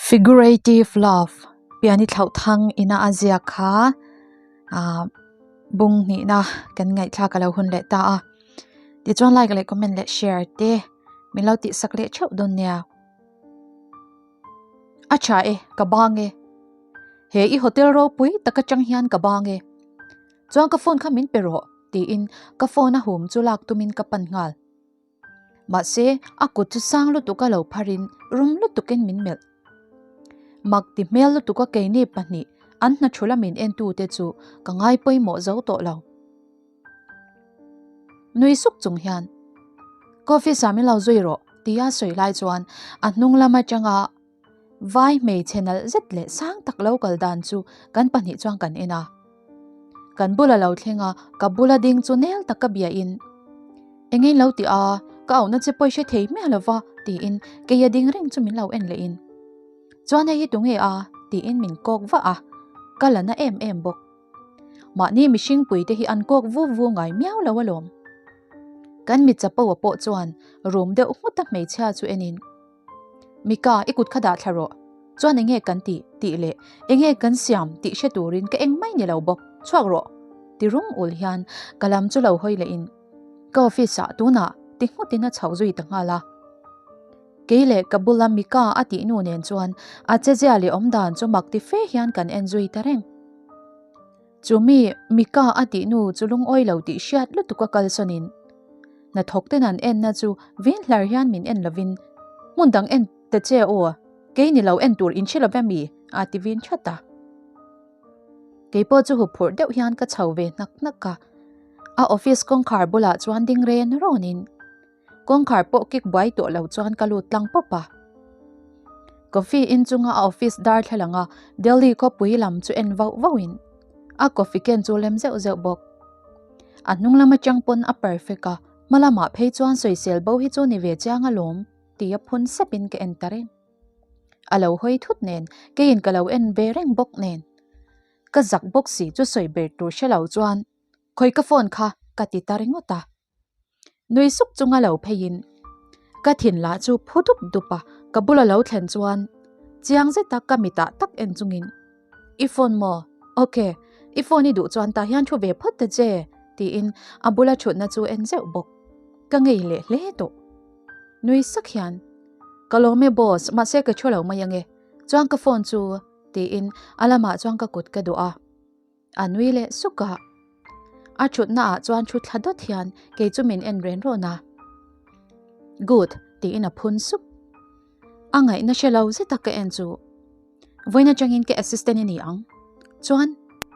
Figurative love pian i thlauh thang ina a ziak kha ah bung hnihna kan ngaihthlak a lo hun leh ta a tichuan like leh comment leh share te min lo tih sak leh theuh dawn nia. A tha e ka bang e he i hotel ropui tak atang hian ka bang e chuan ka phone kha min pe rawh tiin ka phone a hum chu lak tumin ka pan nghal. Mahse, a kut chu sang lutuk a lo pharin rum lutukin min melh. Mak ti hmel lutuka keini pahnih an hna thula min entute chu ka ngai pawimawh zo tawh lo. Nui suk chung hian, Ka office ah min lo zui rawh tia sawi lai chuan a hnung lam atanga Vai hmeichhe nalh zet leh sang tak lo kal dan chu kan pahnih chuan kan en a. Kan bula lo thleng a, ka bula ding chu nel taka biain, Eng in lo ti a, ka auhna che pawh i hre thei miah lo va, tiin keia ding reng chu min lo en leh in. Chuan hei hi tunge a? tiin min kawk vah a, ka la na em em bawk. Mahni mihring puite hi an kawk vu vu ngai miau lo alawm. Kan mi chapo a pawh chuan rum deuh nghut a hmeichhia chu enin, Mika, i kut kha dah thla rawh. Chuan enge kan tih? tih leh enge kan siam tih hre turin ka eng mai ni lo bawk. Chhuak rawh! Ti rum ul hian ka lam chu lo hawi leh in ka office ah tunah ti nghutin a chhoh zui ta nghal a. Kei leh ka bula Mika a tih nu nen chuan a chezia leh awmdan chu mak ti fe hian kan en zui ta reng. Chu mi Mika a tih nu chu lungawi lo tih hriat lutuk a kalsawn in hnathawk ten an enna chu vin hlar hian min en lovin hmun dang en ta che aw, kei ni lo en tur in hre love mi a ti vin that a. Kei pawh chu huphurh deuh hian ka chho ve hnak hnak a, a office kawngkhar bulah chuan ding ren rawn in Kawngkhar pawh kik buai tawh lo chuan ka lut tlang pawp a. Coffee in chunga a office darthlalang a Delhi khawpui lam chu en vauh vauh in a coffee ken chu lem zeuh zeuh bawk. A hnung lam atang pawn a perfect a, hma lamah phei chuan sawisel bo hi chu ni ve chiang alawm tia phun sep in ka en ta reng. A lo hawi thut nen keiin ka lo en ve reng bawk nen ka zak bawk si chu sawi ber tur hre lo chuan khawi ka phone kha ka ti ta ringawt a. Nui suk chunga lo pheiin ka thin lah chu phu dup dup a, ka bula lo thlen chuan chiang zeta ka mitah tak en chungin I phone maw? Ok, i phone i duh chuan tah hian thu ve phawt ta che tiin a bula thutna chu en zeuh bawk. Ka ngei leh hle tawh. Nui sak hian Ka lawm e boss, mahse ka thu lo mai ange, chuan ka phone chu tiin a lamah chuan ka kut ka duh a. A nui leh suk a. A thutna ah chuan thu thla dawt hian kei chu min en ren rawn a. Good tiin a phun sup. A ngaihna hre lo zet a ka en chu. Vawiin atangin ka assistant i ni ang. Chuan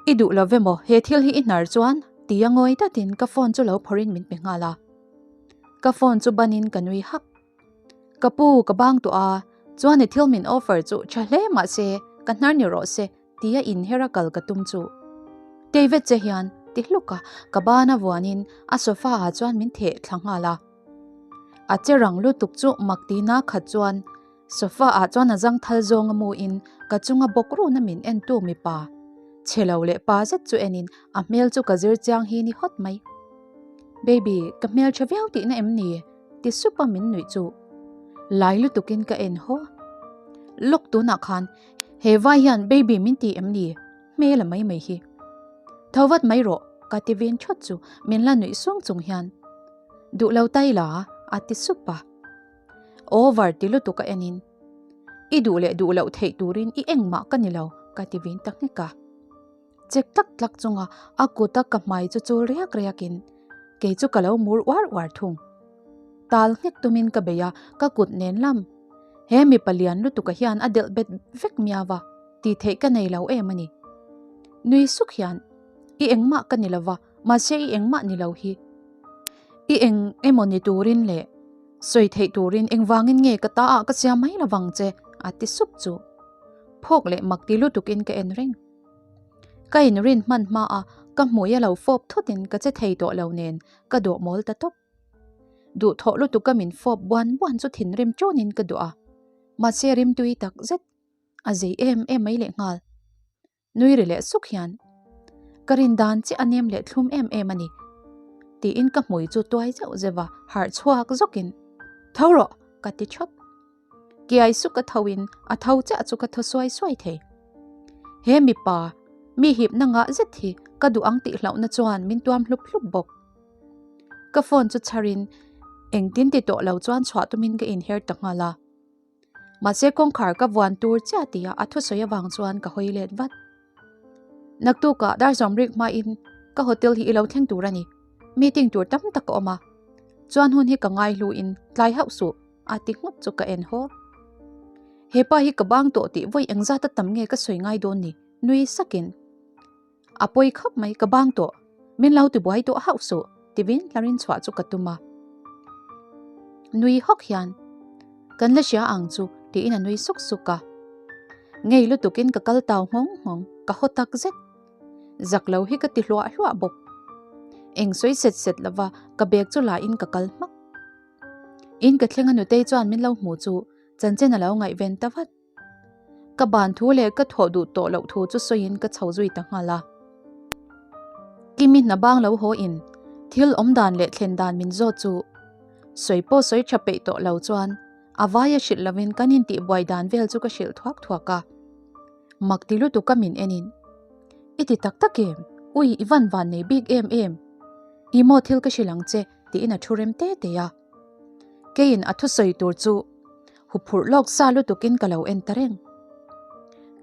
i duh lo ve maw he thil hi i hnar chuan tia ngawi datin ka phone chu lo phawrhin min pe nghal a. Ka phone chu banin ka nui hak. Ka pu ka bang tawh a, chuan i thil min offer chu tha hle mahse ka hnar ni rawh se tia inher a kal ka tum chu. David che hian ti hluk a, ka ban a vuanin a sofa ah chuan min theh thla nghal a. A che rang lutuk chu mak tina khat chuan sofa ah chuan a zang thal zawng a mu in ka chunga bawk run a min en tu mipa chhe lo leh pa zet chu en in a hmel chu ka zir chiang hi ni hawt mai. Baby, ka hmel tha viau tihna em ni? Ti sup a min nuih chu lai lutukin ka en haw. Lawk tunah khan he vai hian baby min ti em ni? Hmel a mai mai hi. Tho vat mai rawh ka ti vin thawt chu min la nuih sung chung hian duh lo tai la a ti sup a. Over ti lutuk a enin i duh leh duh loh theih turin i engmah ka ni lo ka ti vin ta nghek a. Chek tlak tlak chunga a kuta ka hmai chu chul riak riakin kei chu ka lo mur uar uar thung. Tal nghek tumin ka bei a, ka kut nen lam. He mipa lian lutuka hian a delh bet vek miau va, tih theih ka nei lo em a ni. Nui suk hian, I engmah ka ni lo va, mahse i engmah ni lo hi. I eng emaw ni turin leh sawi theih turin engvangin nge ka ta ah ka siam mai lovang che a ti sup chu. Phawk leh mak ti lutukin ka en reng. Ka inrin hman hma a, ka hmui a lo fawp thutin ka che thei tawh lo nen ka dawh mawl ta tawp. Duhthawh lutuk a min fawp buan buan chu thinrim ṭawnin ka duh a, mahse rimtui tak zet a zei em em mai lehnghal. Nui ri leh suk hian ka rin dan chiah a nem leh thlum em em a ni tiin ka hmui chu tuai zeuh zeuh a, harh chhuak zawkin Tho rawh! ka ti ṭhawt. Kiai suk a tho in a tho chiah chu ka thaw suai suai thei. He mipa, mi hipna ngah zet hi ka duh ang tih hlauhna chuan min tuam hlup hlup bawk. Ka phone chu chhar in engtin ti tawh lo chuan chhuah tumin ka inher ta nghal a. Mahse kawngkhar ka vuan tur chiah tia a thusawi avang chuan ka hawi let vat. Naktukah dar sawmrik hmain ka hotel hi i lo thleng tur a ni. Meeting tur tam tak ka awm a. Chuan hun hi ka ngai hluin tlai hauh suh a ti nghut chu ka en haw. Hepa hi ka bang tawh tih vawi engzat a tam nge ka sawi ngai dawn ni nui sakin. A pawi khawp mai ka bang tawh, min lo tibuai tawh hauh suh tivin hlarin chhuah chu ka tum a. Nui hawk hian kan la hria ang chu tiin a nui suk suk a. Ngei lutukin ka kal tau nghawng nghawng, ka haw tak zet. Zak lo hi ka ti hluah hluah bawk. Eng sawi set set lova ka bag chu la in ka kal hmak. In ka thleng a nutei chuan min lo hmu chu chanchin a lo ngaihven ta vat. Ka ban thu leh ka thawh duh tawh loh thu chu sawiin ka chho zui ta nghal a. Kimi hna bang lo haw in thil awm dan leh thlen dan min zawt chu sawi pawh sawi tha peih tawh lo chuan a vaia hrilh lovin kan intihbuai dan vel chu ka hrilh thuak thuak a. Mak ti lutuk a min en in, I ti tak tak em? Ui i van van nei bik em em? I maw thil ka hrilh ang che tiin a thu rem te te a. Keiin a thusawi tur chu Huphurh lawk sa lutukin ka lo en ta reng.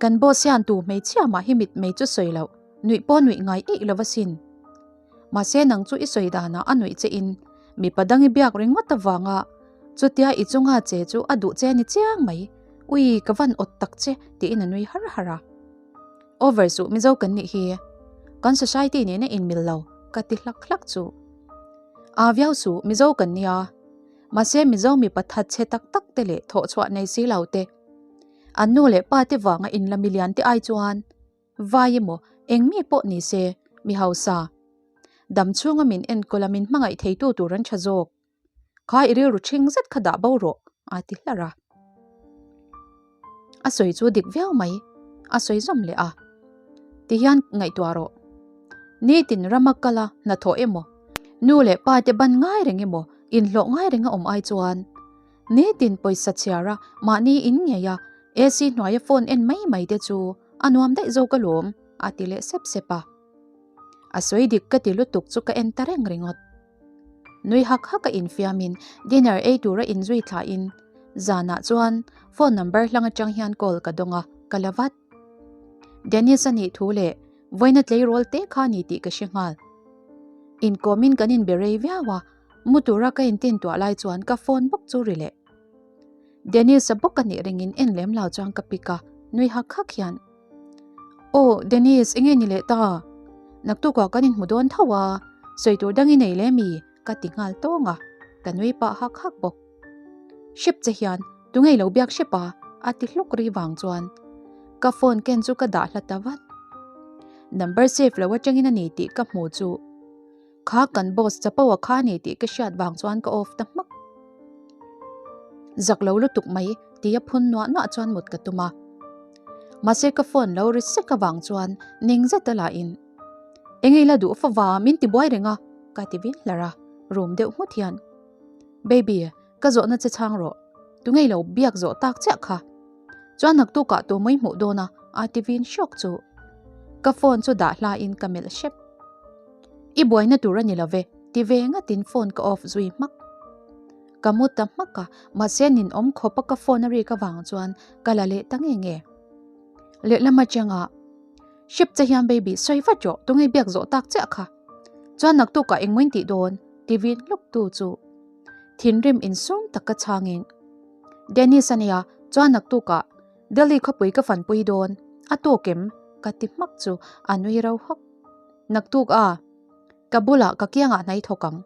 Kan boss hian tu hmeichhia mah hi mitmei chu sawi loh, nuih pawh nuih ngai eih lo asin. Mahse nang chu i sawi danah a nuih che in mipa dang i biak ringawt avanga chutia i chunga che chu a duh che a ni chiang mai, ui ka van awt tak che tiin a nui har har a. Over suh Mizo kan nih hi, kan society nena inmil lo ka ti hlak hlak chu. Aa viau suh Mizo kan nia. Mahse Mizo mipa that chhe tak tak te leh thawhchhuah nei si lo te, an nu leh pa te vanga inla milian te ai chuan vai emaw eng mi pawh ni se mi hausa dam chhunga min enkawl a min hmangaih theitu tur an tha zawk. Kha i rilru ṭhing zet kha dah bo rawh a ti hlar a. A sawi chu dik viau mai, a sawi zawm leh a. Tihian ngaihtuah rawh. Nitin rama kala hnathawh emaw, nu leh pa te ban ngai reng emaw, inhlawh ngai reng a awm ai chuan nitin pawisa chhiara mahni in ngei a AC hnuaia phone en mai mai te chu a nuam daih zawk alawm a ti leh sep sep a. A sawi dik ka ti lutuk chu ka en ta reng ringawt. Nui hak hak a infiamin dinner ei tura inzui thlahin zanah chuan phone number hlang atang hian call ka dawng a, ka la vat. Dennis a nih thu leh vawiina tleirawl te kha a ni tih ka hre nghal. Inkawmin kan inbe rei viau a, mu tura ka intin tuah lai chuan ka phone bawk chu ri leh. Dennis-a bawk a nih ringin en lem lo chuan ka pick a, nui hak hak hian. Aw Dennis enge ni leh ta? Naktukah kan inhmu dawn tho a, sawi tur dang i nei leh mi? ka ti nghal tawng a, ka nui pah hak hak bawk. Hrep che hian tunge lo biak hrep a? a ti hluk ri vang chuan ka phone ken chu ka dah hla ta vat. Number save lo atangin a ni tih ka hmu chu Kha kan boss chapo a kha ni tih ka hriat vang chuan ka off ta hmak. Zak lo lutuk mai tia phun nuah nuah chuan mut ka tum a. Mahse ka phone lo ri sek avang chuan ning zet a la in Eng ila duh fova min ti buai reng a ka ti vin hlar a, rum deuh nghut hian Baby ka zawhna che chhang rawh, tunge ilo biak zawh tak chiah kha. Chuan naktukah tu mai hmuh dawn a a ti vin hrawk chu. Ka phone chu dah hla in ka melh hrep. I buaina tur a ni lo ve, ti ve ngatin phone ka off zui hmak. Ka mu ta hmak a, mahse ninawm khawp a ka phone a rik avang chuan ka la leh ta nge nge. Lehlam atanga Hrep che hian baby sawi vat rawh, tunge biak zawh tak chiah kha. Chuan naktukah engmaw in tih dawn? ti vin hluk tu chu thinrim insum tak ka chhangin Dennis a nia, chuan naktukah Delhi khawpui ka fanpui dawn, a tawk em? ka ti hmak chu a nui ro hawk. Naktuk a, ka bulah ka kiangah hnai thawk ang.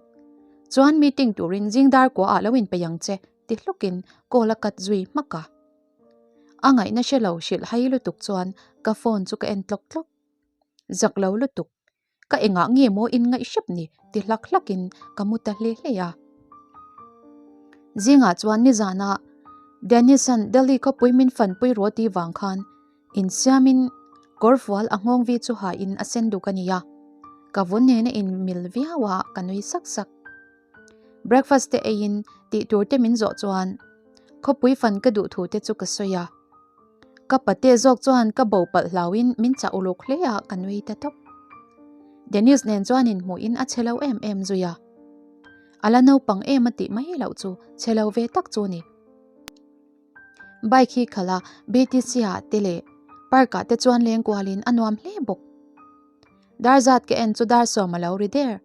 Chuan meeting turin zing dar kuaah lo inpeih ang che ti hlukin call a cut zui hmak a. A ngaihna hre lo hrilh hai lutuk chuan ka phone chu ka en tlawk tlawk. Zak lo lutuk. Ka engah nge maw in ngaih hrep ni ti hlak hlakin ka mu ta hle hle a. Zingah chuan nizanah Dennis-a'n Delhi khawpui min fanpui rawh tih vang khan insiamin kawrfual a nghawng vi chu hain a sen duk a nia. Ka vun nena inmil viau a ka nui sak sak. Breakfast te eiin tih tur te min zawh chuan. Khawpui fan ka duh thu te chu ka sawi a. Ka pate zawk chuan ka bo palh hlauin min chah uluk hle a, ka nui ta tawp. Dennis nen chuan inhmuhin a che lo em em zui a. A la naupang em a tih mai loh chu che lo ve tak chu ni. Bike hi khalh a, BTC ah te leh park ah te chuan leng kualin a nuam hle bawk. Dar zat ka en chu dar sawm a lo ri der.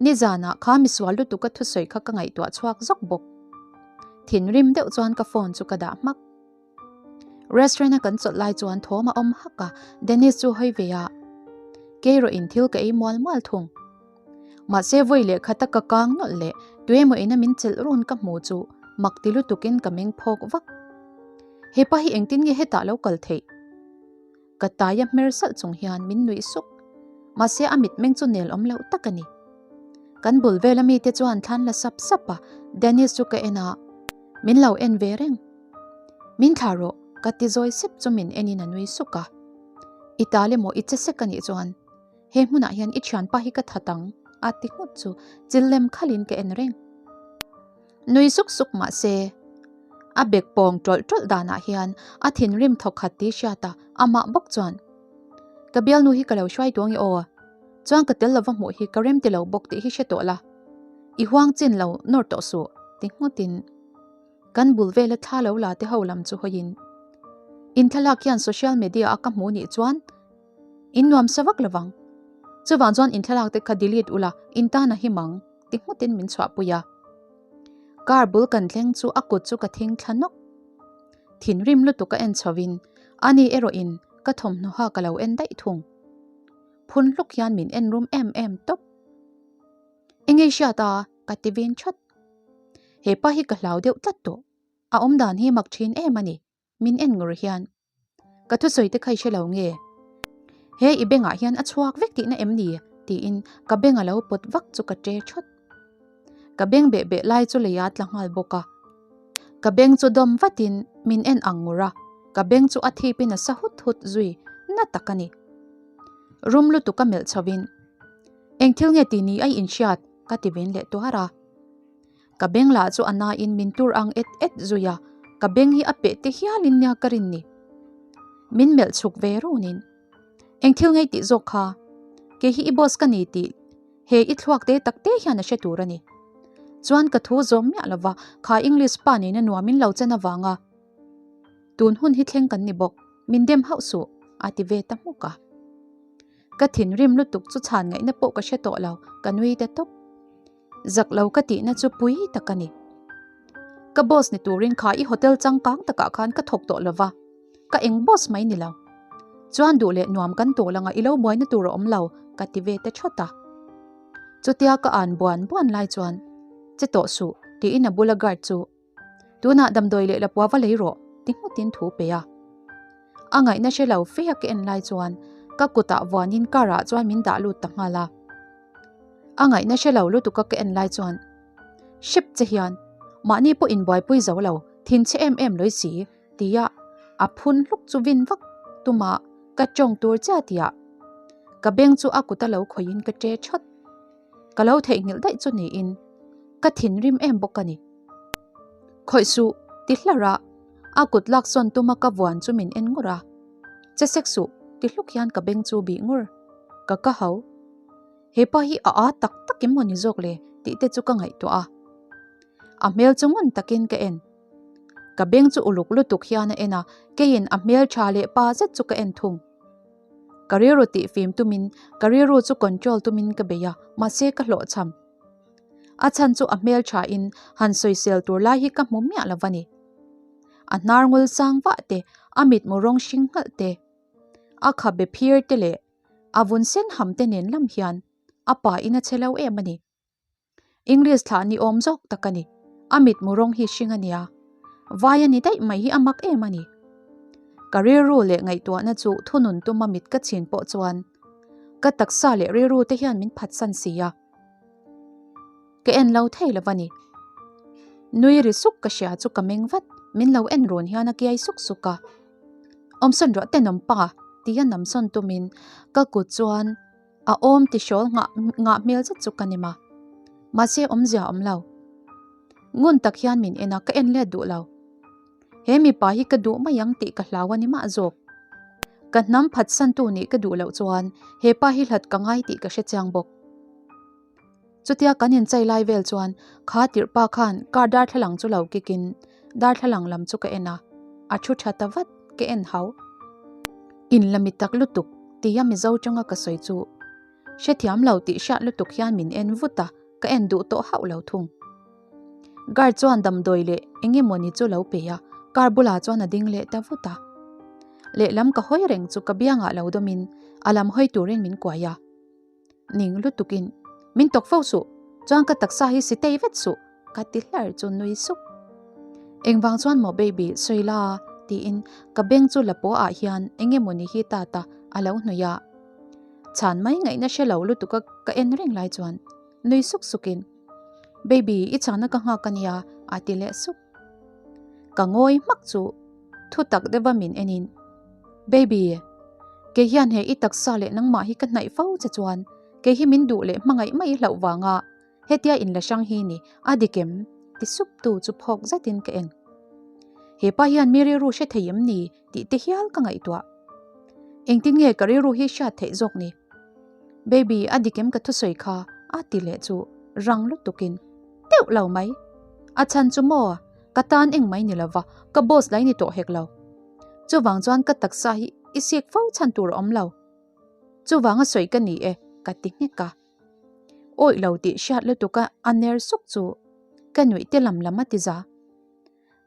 Nizanah kha misual lutuk a thusawi kha ka ngaihtuah chhuak zawk bawk. Thinrim deuh chuan ka phone chu ka dah hmak. Restaurant a kan chawlh lai chuan thawm a awm hak a, Dennis chu hawi ve a, Kei rawh in thil ka ei mual mual thung. Mahse vawi leh khata ka kang nawlh leh tuemaw ina min chelh run ka hmu chu mak ti lutukin ka meng phawk vak. Hepa hi engtin nge hetah lo kal theih? Ka taia hmer salh chung hian min nuih suk. Mahse a mitmeng chu nel awm loh tak a ni. Kan bul vela mite chuan thlan la sap sap a, Dennis chu ka en a, min lo en ve reng. Min thlah rawh, ka ti zawi sep chu min enin a nui suk a. I tal emaw i che sek a nih chuan he hmunah hian i thianpa hi ka that ang, a ti nghut chu chil lem khalin ka en reng. Nui suk suk mah se, a bek pawng tawlh tawlh danah hian a thinrim thawk khat tih hriat a, amah bawk chuan, Ka bialnu hi ka lo hruai tuang i aw, chuan ka tel lova hmuh hi ka rem ti lo bawk tih hi hre tawh la, i huang chin lo nawr tawh suh, ti nghutin kan bul vela thla lo la te ho lam chu hawiin, In thlalak hian social media a ka hmu nih chuan in nuam sa vak lovang, chuvang chuan in thlalak te kha delete ula in tan a him ang. Ti nghutin min chhuahpui a. Car bul kan thleng chu a kut chu ka thing thla nawk. Thinrim lutuk a en chhovin ani erawhin ka thawmhnaw ha ka lo en daih thung. Phun hluk hian min en rum em em tawp. Engei hriat a ka ti vin that. Hepa hi ka hlau deuh tlat tawh. A awmdan hi mak thin em a ni. Min en ngur hian, Ka thusawi te kha i hre lo nge? He i bengah hian a chhuak vek tihna em ni? tiin ka beng a lo pawt vak chu ka ṭe thawt. Ka beng beh beh lai chu lei a tla nghal bawk a. Ka beng chu dawm vatin min en ang ngur a, ka beng chu a thipin a sa hut hut zui na tak a ni. Rum lutuk a melh chhovin, Eng thil nge tih ni a i inhriat? ka ti vin leh tuar a. Ka beng lah chu a nain min tur ang et et zui a, ka beng hi a peh te hialin nia ka rin ni. Min melh chhuk ve runin, Eng thil ngei tih zawk kha? Kei hi i boss ka ni tih he i thluak te tak te hian a hre tur a ni. Chuan ka thu zawm miah lova kha English pa nena nuamin lo chen avanga tun hun hi thleng kan ni bawk, min dem hauh suh, a ti ve ta hmuk a. Ka thinrim lutuk chu chhan ngaihna pawh ka hre tawh lo, ka nui ta tawp. Zak lo ka tihna chu pui tak a ni. Ka boss ni turin kha i hotel changkang takah khan ka thawk tawh lova, ka eng boss mai ni lo. Chuan duh leh nuam kan tawl anga i lo buaina tur a awm lo ka ti ve ta thawt a. Chutia ka an buan buan lai chuan, Che tawh suh, tiin a bula guard chu Tunah damdawi leh lapua va lei rawh, ti nghutin thu pe a. A ngaihna hre lo fe a ka en lai chuan ka kutah vuanin car ah chuan min dah lut ta nghal a. A ngaihna hre lo lutuk a ka en lai chuan Hrep che hian mahni pawh inbuaipui zo lo, thinchhe em em lawih si, tia a phun hluk chu vin vak tuma ka tawng tur chiah tia ka beng chu a kut a lo khawihin ka ṭe thawt. Ka lo theihnghilh daih chu niin ka thinrim em bawk a ni. Khawih suh ti hlar a, a kut lak sawn tuma ka vuan chu min en ngur a. Che sek suh ti hluk hian ka beng chu bih ngur. Ka ka hau. He pa hi a â tak tak em maw ni zawk le tih te chu ka ngaihtuah a. A hmel chu ngun takin ka en. Ka beng chu uluk lutuk hian a en a, keiin a hmel tha leh pa zet chu ka en thung. Ka rilru tih fim tumin ka rilru chu control tumin ka bei a, mahse ka hlawhchham. A chhan chu a hmel thain han sawisel tur lai hi ka hmu miah lo va ni. A hnar ngul sang vah te, a mitmu rawng hring nghalh te, a khabe phir te leh a vun sen ham te nen lam hian a pa in a che lo em a ni. English thlah ni awm zawk tak a ni. A mitmu rawng hi hring a nia. Vai a ni daih mai hi a mak em a ni. Ka rilru leh ngaihtuahna chu thunun tuma mit ka chhin pawh chuan ka taksa leh rilru te hian min phatsan si a. Ka en lo thei lo va ni. Nui ri suk ka hria chu ka meng vat, min lo en run hian a kiai suk suk a. Awmsawn rawh tenawm pa tia namsawn tumin ka kut chuan A awm ti hrawl nghah nghah hmel zet chu ka ni ma. Mahse awmzia awm lo. Ngun tak hian min en a, ka en let duh lo. He mipa hi ka duh mai ang tih ka hlau a ni mah zawk. Ka hnam phatsantu nih ka duh loh chuan he pa hi hlat ka ngai tih ka hre chiang bawk. Chutia kan inchei lai vel chuan kha tirhpa khan car darthlalang chu lo kikin darthlalang lam chu ka en a, a thu tha ta vat ka en hau. In la mi tak lutuk tia Mizo tanga ka sawi chu hrethiam lo tih hriat lutuk hian min en vut a, ka en duh tawh hauh lo thung. Guard chuan damdawi leh eng emawni chu lo pe a, car bulah chuan a ding leh ta vut a. Lehlam ka hawi reng chu ka biangah lo dawmin a lam hawi turin min kuai a. Ning lutukin, Min tawk fo suh, chuan ka taksa hi si tei vet suh, ka ti hlar chu nui sup. Engvang chuan maw baby, sawi la, tiin ka beng chu la pawh ah hian eng emaw ni hi ta ta a lo hnawih a. Chhan mai ngaihna hre lo lutuka ka en reng lai chuan nui suk sukin, Baby, i chhana ka nghak a nia, a ti leh sup. Ka ngawi hmak chu thu tak deuha min enin, Baby, kei hian he i taksa leh nangmah hi ka hnaih fo che chuan kei hi min duh leh hmangaih mai hlauh vanga hetia inla hrang hi ni a dik em? ti sup tu chu phawk zetin ka en. Hepa hian mi rilru hre thei em ni tih te hial ka ngaihtuah. Engtin nge ka rilru hi hriat theih zawk ni? Baby, a dik em ka thusawi kha? a ti leh chu rang lutukin deuh lo mai. A chhan chu maw? Ka tan eng mai ni lova, ka boss lai ni tawh hek lo. Chuvang chuan ka taksa hi i sik fo chhan tur a awm lo. Chuvang a sawi ka ni e, ka ti nghek a. Awih lo tih hriat lutuka a ner suk chu ka nuih te lam lam a ti za.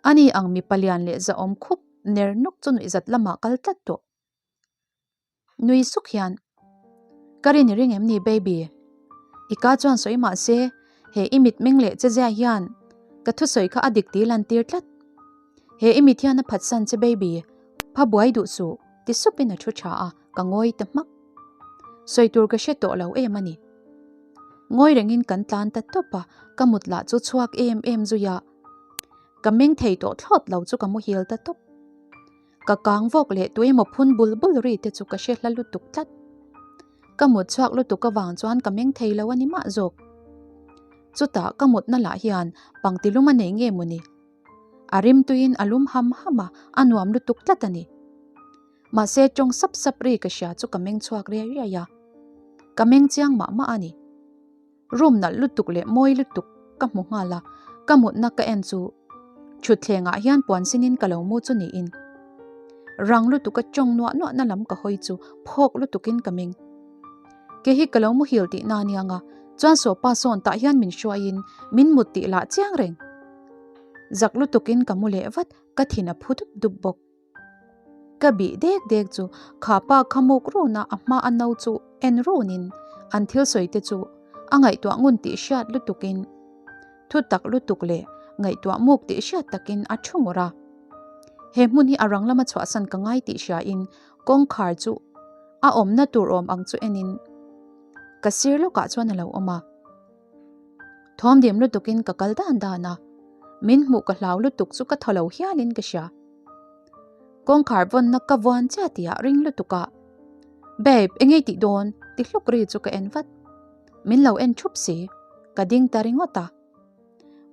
Ani ang mipa lian leh zahawm khup ner nawk chu nuihzat lamah kal tlat tawh. Nui suk hian, Ka rin i ring em ni baby? I ka chuan sawi mah se, he i mitmeng leh che zia hian ka thusawi kha a dik ti lantir tlat. He i mit hian a phatsan che baby, pha buai duh suh, ti supin a thu tha a, ka ngawi ta hmak. Sawi tur ka hre tawh lo em a ni. Ngawi rengin kan tlan ta tawp a, ka mut lah chu chhuak em em zui a, ka meng thei tawh thlawt lo chu ka muhil ta tawp. Ka kang vawk leh tuemaw phun bul bul ri te chu ka hre hla lutuk tlat. Ka mut chhuak lutuk avang chuan ka meng thei lo a ni mah zawk. Chutah ka mutna lah hian pangti lum a nei nge mawni? A rim tuiin a lum ham ham a, a nuam lutuk tlat a ni. Mahse tawng sap sap ri ka hria chu ka meng chhuak riai riai a. Ka meng chiang mah mah a ni. Room nalh lutuk leh mawi lutuk ka hmu nghal a, ka mutna ka en chu thutthleng ah hian puan sinin ka lo mu chu niin rang lutuk a tawng nuah nuah na lam ka hawi chu phawk lutuk in ka meng. Ke hi ka lo muhil tih na aniang a, chuan sawpa sawn tah hian min hruai in min mut tih lah chiang reng. Zak lutuk in ka mu leh vat, ka thin a phu dup dup bawk. Ka bih dek dek chu kha pa kha muk run a, a hma a no chu en runin an thil sawi te chu a ngaihtuah ngun tih hriat lutukin thu tak lutuk leh ngaihtuah muk tih hriat takin a thu ngawrh a. He hmun hi a rang lama chhuahsan ka ngai tih hriain kawngkhar chu a awmna tur awm ang chu enin ka sir lawkah chuan a lo awm a. Thawm dim lutukin ka kal dan dan a, min hmuh ka hlau lutuk chu ka thaw lo hialin ka hria. Kawngkhar vawnna ka vuan chiah tihah ring lutuk a, Babe, engei tih dawn? ti hluk ri chu ka en vat. Min lo en thup si, ka ding ta ringawt a.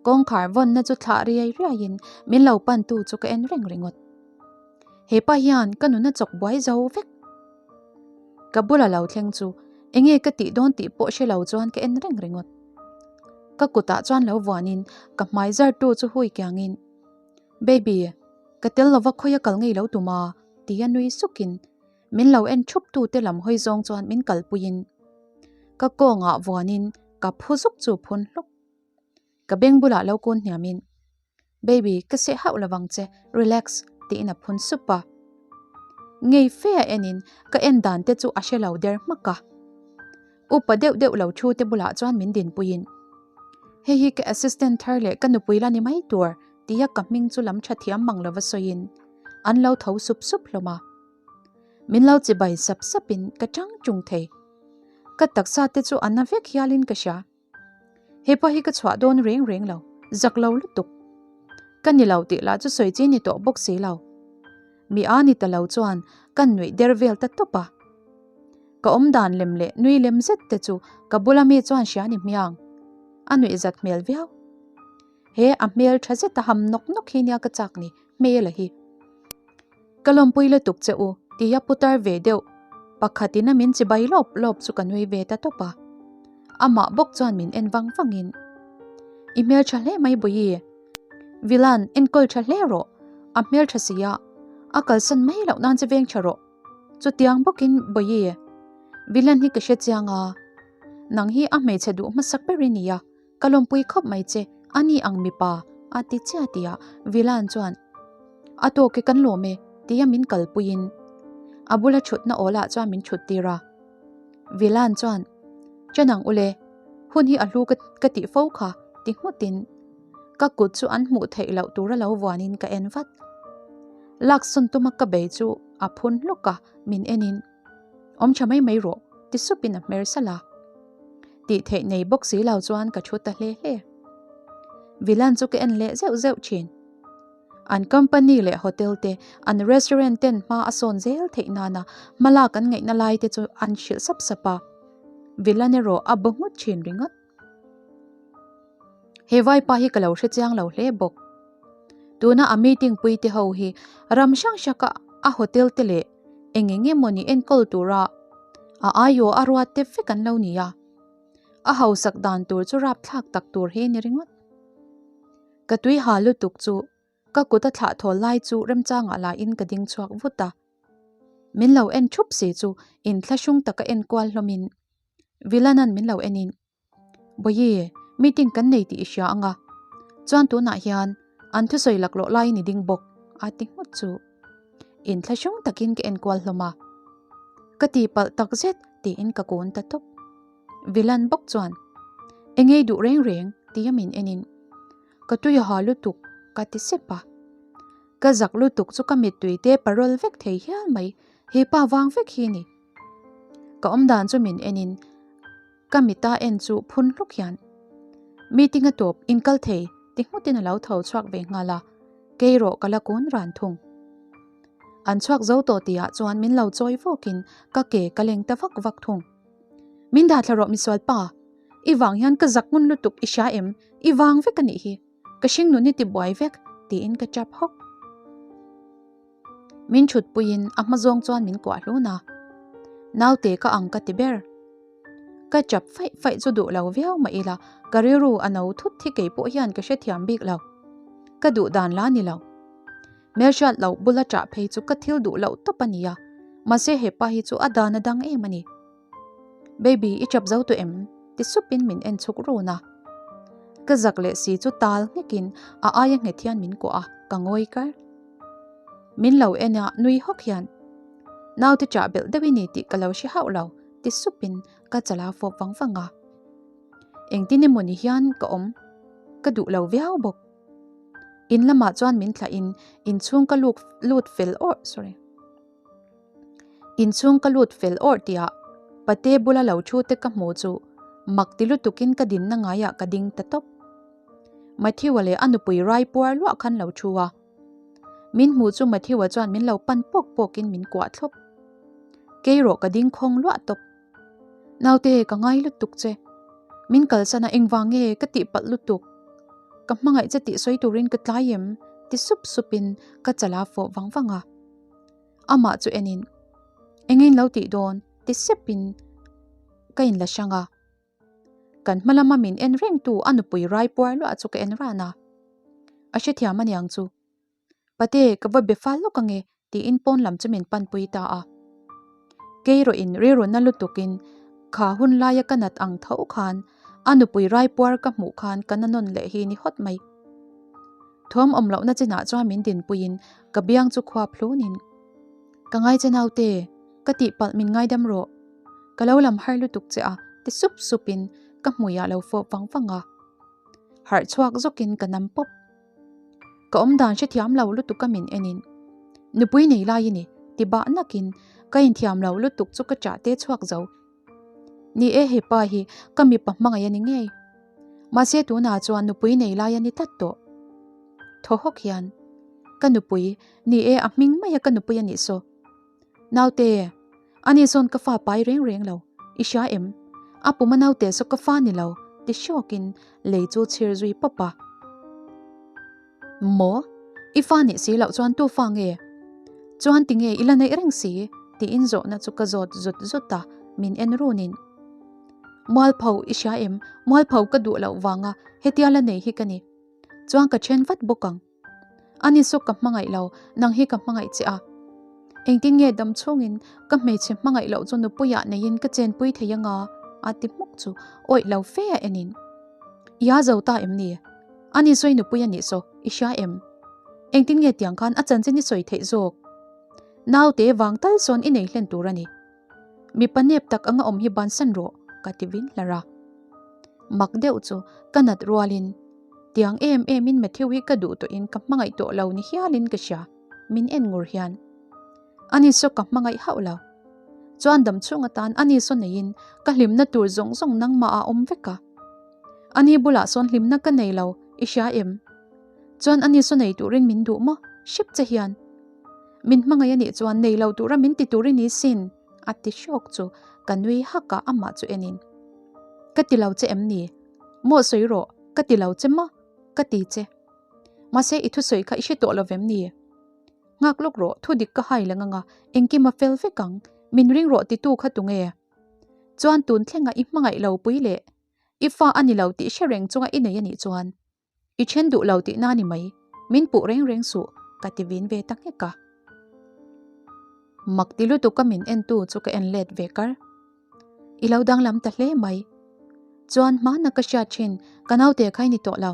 Kawngkhar vawnna chu thlah riai riaiin min lo pantu chu ka en reng ringawt. Hepa hian ka nuna chawk buai zo vek. Ka bula lo thleng chu enge ka tih dawn tih pawh hre lo chuan ka en reng ringawt. Ka kutah chuan lo vuanin ka hmai zartu chu hui kiangin, Baby, ka tel lova khawia kal ngei lo tum a, tia nui sukin min lo en thup tu te lam hawi zawng chuan min kalpuiin ka kawngah vuanin ka phu zuk chu phun hluk. Ka beng bulah lo kun hniamin, Baby, ka seh hauh lovang che, relax, tiin a phun sup a. Ngei fe a enin ka en dan te chu a hre lo der hmak a. Upa deuh deuh lo thu te bulah chuan min dinpuiin, Hei hi ka assistant thar leh ka nupui la ni mai tur, tia ka hming chu lam tha thiam mang lova sawiin an lo tho sup sup hlawm a. Min lo chibai sap sapin ka chang chung thei. Ka taksa te chu a na vek hialin ka hria. Hepa hi ka chhuah dawn reng reng lo, zak lo lutuk. Ka ni lo tih lah chu sawi chi ni tawh bawk si lo. Mi a ni ta lo chuan kan nuih der vel ta tawp a. Ka awm dan lem leh nui lem zet te chu ka bula mi chuan hria ni hmiang. A nuih zat hmel viau. He a hmel tha zet a ham nawk nawk hi nia ka chak ni, hmel a hi. Ka lawmpui lutuk che u, tia putar ve deuh pakhatin a min chibai lawp lawp chu ka nui ve ta tawp a. Amah bawk chuan min en vang vangin, I hmel tha hle mai Bawihi, Vilan enkawl tha hle rawh, a hmel tha si a, a kalsan mai loh nan che veng tha rawh. Chutiang bawkin Bawihi, Vilan hi ka hre chiang a, nang hi a hmeichhe duh hmasak ber i nia, Ka lawmpui khawp mai che, a ni ang mipa, a ti chiah tih ah Vilan chuan a tawk e kan lawm e tia min kalpuiin a bula thutna awlah chuan min thut tir a. Vilan chuan Chen ang ule, hun hi a hlu ka tih fo kha ti nghutin ka kut chu an hmuh theih loh tura lo vuanin ka en vat. Laksawn tuma ka bei chu a phun hluk a, min enin. Awm tha mai mai rawh, ti supin a hmer salh a. Tih theih nei bawk si lo chuan ka thu ta hle hle. Vilan chu ka en leh zeuh zeuh thin. An company leh hotel te, an restaurant ten hma a sawn zel theih nana hmalak an ngaihna lai te chu an hrilh sap sap a. Vilan erawh a bu nghut thin ringawt. He vaipa hi ka lo hre chiang lo hle bawk. Tuna a meeting pui te ho hi ram hrang hraka a hotel te leh eng eng emawni enkawl tura a aiawh a ruat te vek an lo ni a. A hausak dan tur chu rapthlak tak tur hi a ni ringawt. Ka tui ha lutuk chu ka kut a thlah thawl lai chu remchangah lahin ka ding chhuak vut a. Min lo en thup si chu inthlahrung taka enkual hlawmin Vilanan min lo enin Bawihi, meeting kan nei tih i hria ang a, chuan tunah hian an thusawi laklawh laiin i ding bawk a ti nghut chu. Inthlahrung takin ka enkual hlawm a, ka tihpalh tak zet tiin ka kun ta tawp. Vilan bawk chuan, Engei duh reng reng tia min enin, Ka tui a ha lutuk ka ti sep a. Ka zak lutuk chu ka mittui te parawl vek thei hial mai, he pa vang vek hi ni. Ka awmdan chu min enin, Ka mita en chu phun hluk hian meeting a tawp in kal thei ti nghutin a lo tho chhuak ve nghal a, kei rawh ka la kun ran thung. An chhuak zo tawh tihah chuan min lo chawi vawkin ka ke ka leng ta vak vak thung. Min dah thla rawh misual pa, i vang hian ka zak ngun lutuk i hria em, i vang vek a nih hi, ka hringnun i ti buai vek tiin ka tap hawk. Min thut puiin a hma zawng chuan min kuah hlun a, naute ka ang ka ti ber. Ka chap faih faih chu duh lo viau mah ila ka rilru a no thut hi kei pawh hian ka hrethiam bik lo. Ka duh dan la ni lo. Hmelhriat loh bula ṭah phei chu ka thil duh loh tawp a nia, mahse hepa hi chu a dan a dang em a ni. Baby i chap zo tawh em? ti supin min en chhuk run a. Ka zak leh si chu tal nghekin a aia nghet hian min kuah a, ka ngawi kar. Min lo en a nui hawk hian Naute chah belh deuh i ni tih ka lo hre hauh lo ti supin ka chala fawp vang vang a. Engtin emaw ni hian ka awm ka duh lo viau bawk. In lamah chuan min thlah in inchhung ka luk lut fel awrh sorry. Inchhung ka lut fel awrh tihah pate bula lo thu te ka hmu chu mak ti lutukin ka dinna ngaiah ka ding ta tawp. Matthew-a leh a nupui rai puar luah khan lo thu a. Min hmuh chu Matthew-a chuan min lo pan pawk pawkin min kuah thlawp. Kei rawh ka ding khawng luah tawp. Naute ka ngai lutuk che. Min kalsan a engvang nge ka tihpalh lutuk. Ka hmangaih che tih sawi turin ka tlai em? ti sup supin ka chala fawh vang vang a. Amah chu enin, Engin lo tih dawn? ti sepin ka inla hrang a. Kan hma lama min en rengtu a nupui rai puar luah chu ka en ran a. A hrethiam aniang chu. Pate, ka va be fal lawk ange tiin pawn lam chu min panpui ta a. Keirawhin rilruna lutukin kha hun laia ka nat ang tho khan a nupui rai puar ka hmuh khan ka na nawn leh hi ni hawt mai. Thuam awm lohna chinah chuan min dinpuiin ka biang chu khuap hlunin, Ka ngai che naute, ka tihpalh min ngaidam rawh. Ka lo lam har lutuk che a ti sup supin ka hmuiah lo fawp vang vang a. Harh chhuak zawkin ka nam pawp. Ka awmdan hrethiam lo lutuk a min enin, Nupui nei lai i ni ti bah nakin ka inthiam lo lutuk chu ka chah te chhuak zo. Ni e hepa hi ka mipa hmangaih a ni ngei. Mahse tunah chuan nupui nei lai a ni tlat tawh. Thaw hawk hian, Ka nupui, ni e a hming maia ka nupui a nih saw. Naute, ani sawn ka fa pai reng reng lo, i hria em? A puma naute saw ka fa ni lo, ti hrawkin lei chu chhir zui pawp a. Maw? I fa nih si loh chuan tu fa nge? Chuan tinge i la neih reng si? tiin zawhna chu ka zawt zut zut a, min en runin. Mualpho i hria em? Mualpho ka duh loh vanga hetia la nei hi ka ni. Chuan ka then vat bawk ang. Ani saw ka hmangaih lo, nang hi ka hmangaih che a. Engtin nge dam chhungin ka hmeichhe hmangaih loh chu nupuiah neiin ka chenpui thei anga? a ti hmuk chu awih lo fe a enin. I a zo ta em ni? Ani sawi nupui a nih saw, i hria em? Engtin nge tiang khan a chanchin i sawi theih zawk? Naute vang tal sawn i nei hlen tur a ni. Mipa nep tak anga awm hi bansan rawh, ka ti vin hlar a. Mak deuh chu ka nat rualin tiang em emin Matthew hi ka duh tawhin ka hmangaih tawh lo ni hialin ka hria, min en ngur hian. Ani saw ka hmangaih hauh lo. Chuan dam chhung atan ani saw neiin ka hlimna tur zawng zawng nangmah a awm vek a. Ani bulah sawn hlimna ka nei lo, i hria em? Chuan ani saw nei turin min duh maw? Hrep che hian. Min hmangaih a nih chuan nei lo tura min ti tur i ni sin, a ti hrawk chu ka nui hak a amah chu enin. Ka ti lo che em ni? Maw sawi rawh, ka ti lo che maw? Ka ti che. Mahse i thusawi kha i hre tawh lo vem ni? Nghak lawk rawh, thu dik ka hai leng anga engkim a fel vek ang, min ring rawh titu kha tunge? Chuan tun thlenga i hmangaih lo pui leh i fa a ni lo tih hre reng chunga i nei a nih chuan I then duh lo tihna ni mai, min puh reng reng suh, ka ti vin ve ta nghek a. Mak ti lutuk a min entu chu ka en let ve kar. I lo danglam ta hle mai. Chuan hmana ka hriat thin ka naute kha i ni tawh lo.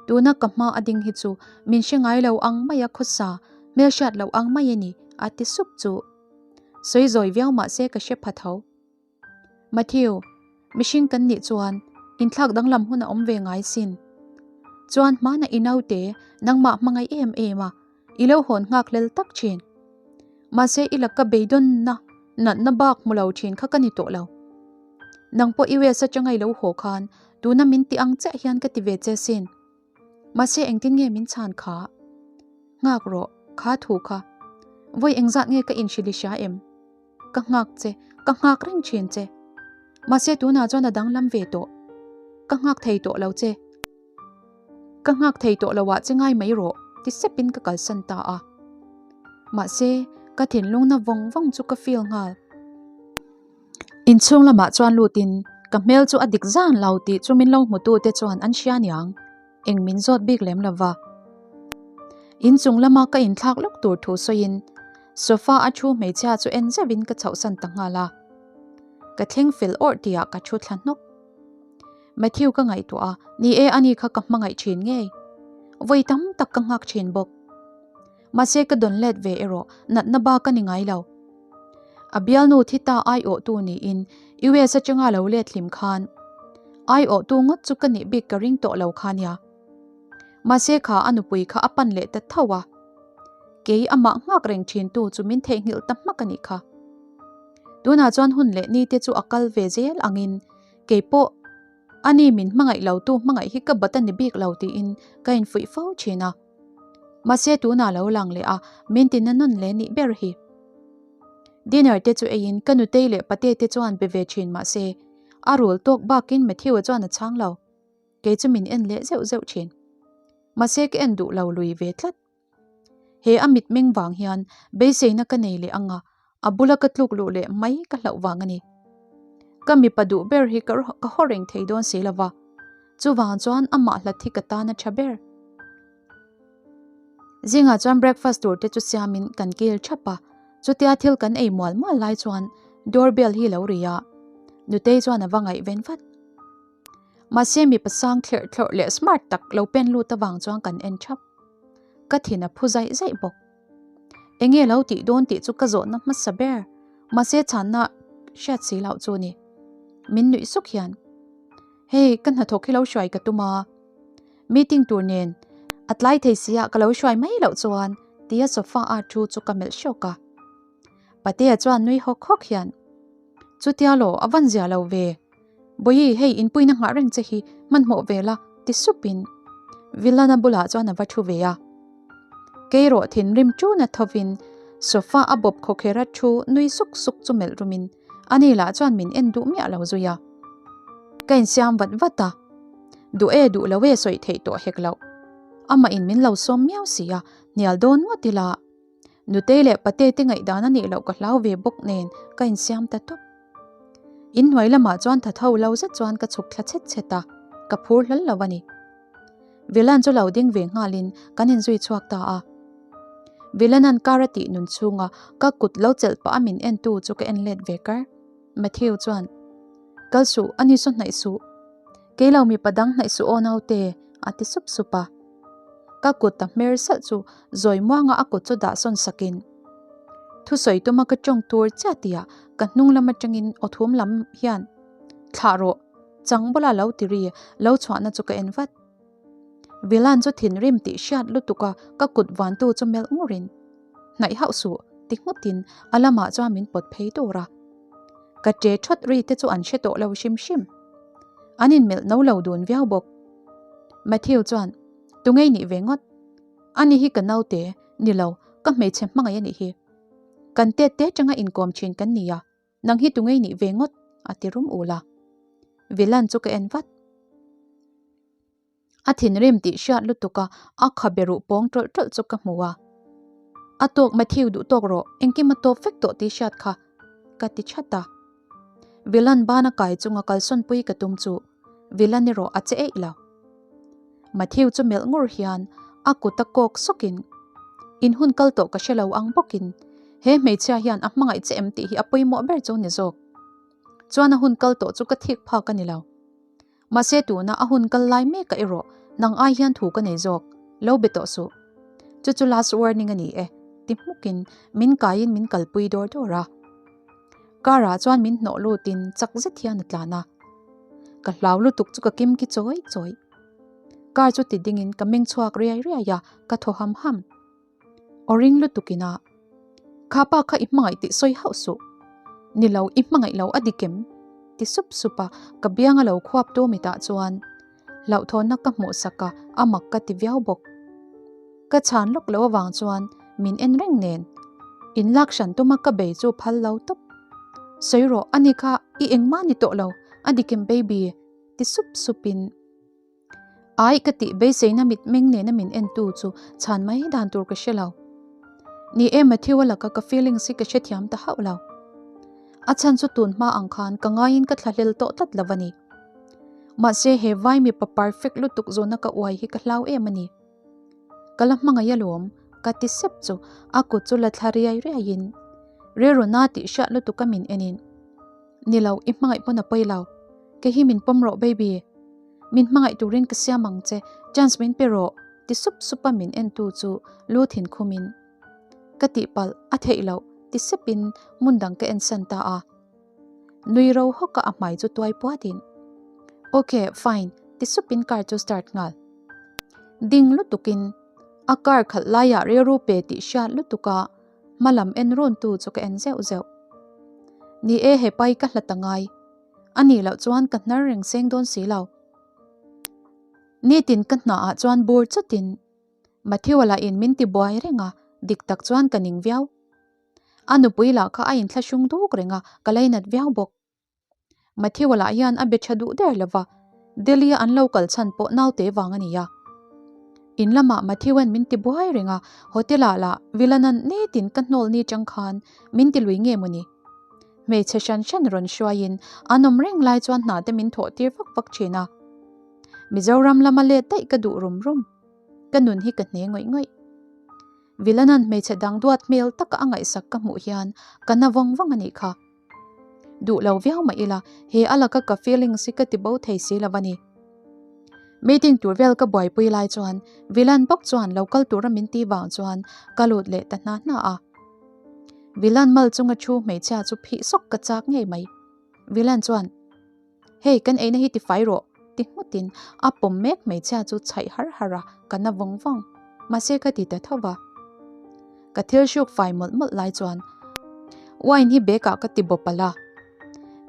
Tuna ka hma a ding hi chu min hre ngai lo ang mai a khawsa, hmelhriat loh ang mai a ni, a ti sup chu. Sawi zawi viau mah se ka hre pha tho. Matthew, mihring kan nih chuan inthlak danglam hun a awm ve ngai sin. Chuan hmana i naute nangmah hmangaih em em a, i lo hawn nghak hlel tak thin. Mahse i laka beidawnna natna bak hmu lo thin kha ka ni tawh lo. Nang pawh US atanga i lo haw khan tuna min ti ang chiah hian ka ti ve che sin. Mahse engtin nge min chhan kha? Nghak rawh, kha thu kha. Vawi engzat nge ka inhrilh i hria em? Ka nghak che, ka nghak reng thin che. Mahse tunah chuan a danglam ve tawh. Ka nghak thei tawh lo che. Ka nghak thei tawh lo ah che ngai mai rawh ti sepin ka kalsan ta a. Mahse ka thinlungna vawng vawng chu ka feel nghal. Inchhung lamah chuan lutin ka hmel chu a dik zan lo tih chu min lo hmutu te chuan an hria niang. Eng min zawt bik lem lo va. Inchung lama ka inthlak lawk tur thu sawiin sofa a thu hmeichhia chu en zeuhin ka chhohsan ta nghal a. Ka thleng fel awrh tihah ka thu thla hnawk. Matthew ka ngaihtuah a, ni e ani kha ka hmangaih thin ngei. Vawi tam tak ka nghak thin bawk. Mahse ka dawn let ve erawh natna bak a ni ngai lo. A bialnu thi ta aiawhtu niin US atanga lo let hlim khan aiawhtu ngawt chu ka nih bik ka ring tawh lo kha nia. Mahse kha a nupui kha a pan leh ta tho a. Kei amah nghak reng thintu chu min theihnghilh ta hmak a nih kha. Tunah chuan hun leh ni te chu a kal ve zel angin kei pawh ani min hmangaih lo tu hmangaih hi ka bat a ni bik lo tiin ka infuih fo thin a. Mahse tunah lo lang leh a, min ti na nawn leh nih ber hi. Dinner te chu eiin ka nutei leh pate te chuan be ve thin mahse a rul tawk bakin Matthew-a chuan a chhang lo. Kei chu min en leh zeuh zeuh thin. Mahse ka en duh lo lui ve tlat. He a mitmeng vang hian beiseina ka nei leh anga a bula ka tluk luh leh mai ka hlauh vang a ni. Ka mipa duh ber hi ka haw reng thei dawn si lova, chuvang chuan amah hlat hi ka tan a tha ber. Zingah chuan breakfast tur te chu siamin kan kil thap a, chutia thil kan ei mual mual lai chuan door bell hi lo ri a, Nutei chuan a va ngaihven vat. Mahse mipa sang thlerh thlawrh leh smart tak lo pen lut avang chuan kan en thap. Ka thin a phu zaih zaih bawk. Enge lo tih dawn tih chu ka zawhna hmasa ber, mahse chhanna hriat si loh chu ni. Min nuih suk hian, Hei, ka hnathawk hi lo hruai ka tum a, meeting tur nen a tlai thei sia ka lo hruai mai loh chuan tia sofa a thu chu ka melh hrawk a. Patea chuan nui hawk hawk hian, Chutia law, a van zia lo ve. Bawihi, hei inpuina nghah reng che hi hmanhmawh ve la, ti supin Villana bulah chuan a va thu ve a. Keirawh thinrim tuna thovin sofa a bawp khawkhera thu nui suk suk chu melh rumin ani lah chuan min en duh miah lo zui a. Ka insiam vat vat a, duh e duh lo e sawi theih tawh hek loh. Amah in min lo sawm miau si a, hnial dawn ngawt ila. Nutei leh Pate te ngaihdan a nih loh ka hlau ve bawk nen ka insiam ta tawp. Inhnuai lamah chuan tha tho lo zet chuan ka chhuk thla chhet chhet a, ka phur hlal lo a ni. Vilan chu lo ding ve nghalin kan inzui chhuak ta a. Vilanan car a tih nun chhunga ka kut lo chelh pah a min entu chu ka en let ve kar. Matthew chuan, Kal suh, ani saw hnaih suh. Kei lo mipa dang hnaih suh aw naute, a ti sup sup a. Ka kut a hmer salh chu zawi muanga a kut chu dah sawn sakin, Thusawi tuma ka tawng tur chiah tihah ka hnung lam atangin aw thum lam hian, Thlah rawh, chang bawla lo ti ri, lo chhuahna chu ka en vat. Vilan chu thinrim tih hriat lutuka ka kut vantu chu melh ngurin, Hnaih hauh suh, ti nghutin a lamah chuan min pawt phei tur a. Ka ṭe ṭhawt ri te chu an hre tawh lo hrim hrim. An inmelh no lo dun viau bawk. Matthew chuan, Tungei nih ve ngawt. Ani hi ka naute, ni lo, ka hmeichhe hmangaih a nih hi. Kan tet te aṭanga inkawm ṭhin kan ni a, nang hi tungei nih ve ngawt, a ti rum ul a. Vilan chu ka en vat. A thinrim tih hriat lutuk a, a khabe ruh pawng tawlh tawlh chu ka hmu a. A tawk Matthew duh tawk rawh, engkim a tawp vek tawh tih hriat kha, ka ti that a. Vilan bana kai chunga kalsawnpui ka tum chu Vilan erawh a che eih lo. Matthew chu melh ngur hian a kut a kawk sawkin, In hun kal tawh ka hre lo ang bawkin he hmeichhia hian a hmangaih che em tih hi a pawimawh ber chu ni zawk. Chuan a hun kal tawh chu ka thik phak a ni lo. Mahse tuna a hun kal lai mek a erawh nang ai hian thu ka nei zawk, lo be tawh suh. Chu chu last warning a ni e, ti hmukin min kaiin min kalpui dawr dawr a. Car ah chuan min hnawh lutin chak zet hian a tlan a. Ka hlau lutuk chu ka kim ki chawi chawi. Car chu ti dingin ka meng chhuak riai riai a, ka thaw ham ham. Aw ring lutuk ina Kha pa kha i hmangaih tih sawi hauh suh. Ni lo, i hmangaih lo a dik em? ti sup sup a, ka biang a lo khuap tu mitah chuan hlauhthawnna ka hmuh sak a, a mak ka ti viau bawk. Ka chhan lawk loh avang chuan min en reng nen in lak hran tuma ka bei chu phal lo tawp. Sawi rawh, ani kha i engmah ni tawh lo, a dik em baby? ti sup supin. Ai ka tih beiseina mitmeng nena min entu chu chhan mai dan tur ka hre lo. Ni e Matthew-a laka ka feelings hi ka hrethiam ta hauh lo. A chhan chu tun hma ang khan ka ngaiin ka thlahlel tawh tlat lo a ni. Mahse he vai mipa perfect lutuk zawhna ka uai hi ka hlau em a ni. Ka la hmangaih alawm ka ti sep chu a kut chu la thla riai riaiin rilru na tih hriat lutuk a min enin Ni lo i hmangaih pawn a pawi lo. Kei hi min pawm rawh baby. Min hmangaih turin ka siam ang che, chance min pe rawh, ti sup sup a min entu chu lu thin khumin ka tihpalh a theih loh ti sepin hmun dang ka ensan ta a. Nui ro hawk a a hmai chu tuai puatin Ok, fine, ti supin car chu start nghal. Ding lutukin a car khalh laiah rilru pe tih hriat lutuka hma lam en runtu chu ka en zeuh zeuh. Ni e hepa hi ka hlat a ngai. A nih loh chuan ka hnar reng seng dawn si lo. Nitin ka hnaah chuan bur chutin Matthew-a lah in min ti buai reng a, dik tak chuan ka ning viau. A nupui lah kha a inthlahrung duk reng a, ka lainat viau bawk. Matthew-a lah hian a be tha duh der lo va, Delhi-a an lo kal chhan pawh naute vang a ni a. In lamah Matthew-a'n min ti buai reng a, hotel-ah lah Vilan-a'n nitin ka hnawl ni chang khan min ti lui nge mawni? Hmeichhe hran hran rawn hruaiin an awm reng lai chuan hna te min thawh tir vak vak thin a. Mizoram lama let daih ka duh rum rum. Ka nun hi ka hne ngawih ngawih. Vilanan hmeichhe dang duat hmel taka a ngaihsak ka hmuh hian ka na vawng vawng a nih kha. Duh lo viau mah ila he a laka ka feelings hi ka ti bo thei si lo a ni. Meeting tur vel ka buaipui lai chuan Vilan bawk chuan lo kal tura min ti vang chuan ka lut leh ta hna hna a. Vilan mal chunga thu hmeichhia chu phih sawk ka chak ngei mai. Vilan chuan, Hei kan eina hi tifai rawh, ti nghutin a pawm mek hmeichhia chu chhaih har har a, ka na vawng vawng. Mahse ka ti ta tho va. Ka thil hruk fai mawlh mawlh lai chuan wine hi bag ah ka ti bawp alh a.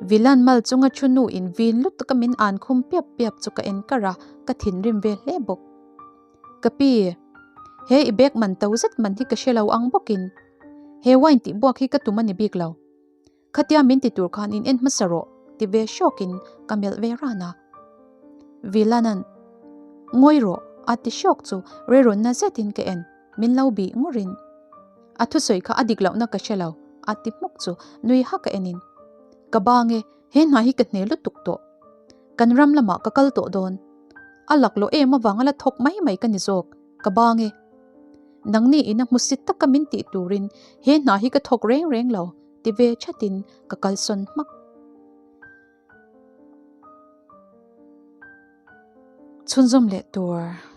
Vilan mal chunga thu nu in vin lutuk a min an khum piap piap chu ka en kar a, ka thinrim ve hle bawk. Ka pi, he i bag man to zet man hi ka hre lo ang bawkin he wine tih buak hi ka tum a ni bik lo. Khatia min ti tur khan in en hmasa rawh ti ve hrawkin ka melh ve ran a. Vilanan, Ngawi rawh, A ti hrawk chu rilrunna zetin ka en, min lo bih ngurin. A thusawi kha a dik lohna ka hre lo, a ti hmuk chu nui hak a enin. Ka bang e, he hna hi ka hne lutuk tawh. Kan ram lamah ka kal tawh dawn. A laklawh em avanga la thawk mai mai ka ni zawk, ka bang e. Nangni ina hmusit taka min tih turin he hna hi ka thawk reng reng lo, ti ve thatin ka kalsawn hmak. Chhunzawm leh tur.